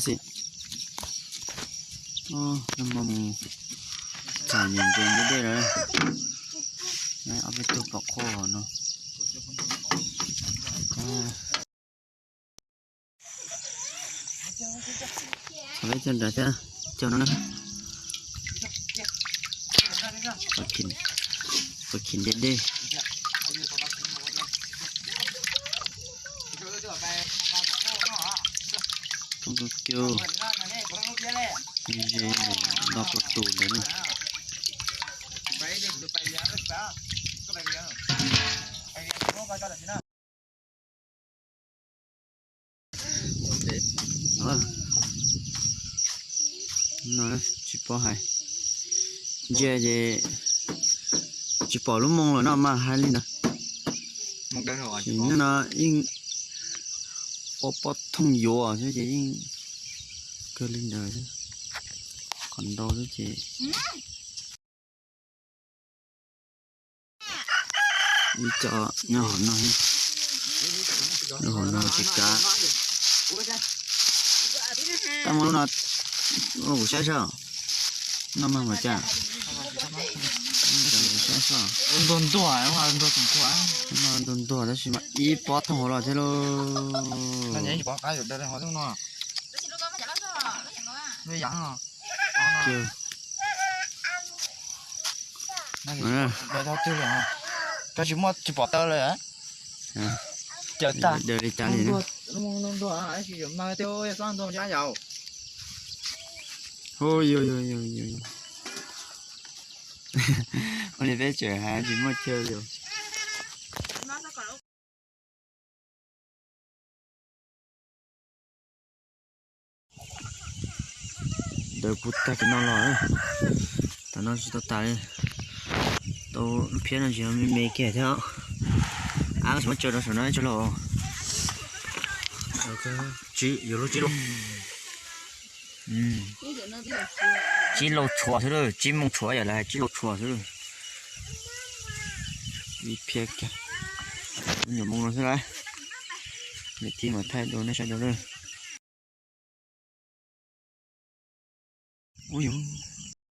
Xwb. Nag hmo mus txog nyias ntses ntse dej lawm. Ob peb tug pom qhuav no. Txog peb caug nrad thiab, caug no na. Pab khim ntse dej. Poob kub kiub, ze nto pua tus ntawd na. No tsis paub hais, ntsia ces tsis pom lub moo los no mas hais li ntawd. Nim no yeej ua pob thooj yuav xwb ces yeej kawg li ntawd xwb, qhov ntau xwb ces. Ib co nyob hauv no, lub hauv no tsis kav. Tab muaj lub no, kuv saib saib, noj mag mas cas. Ntuag ntuag, ntuag ntuag tab sis mas ib pob thooj hauv los thiab lauj. Koj tsis muaj tsis pom taw lawm. Caw tag. Ua li peb tseem hais tsis muaj chaw li. Daws puv tag kev no los, tam no tsis tau tas li. Tau lub phiab no tsis me me kiag thiab. Ab, tsis muab tsaws rau saum no ib tsaug lauj. Tsib, yuav lub tsib lauj. Tsib lauj tshuam xwb lauj, tsib moos tshuam yom, lawv hais tsib lauj tshuam xwb. Ib phiab kiag, nyuam moos no xwb lauj. Niam tij mas thaij dua nej saib dua lauj. Ub,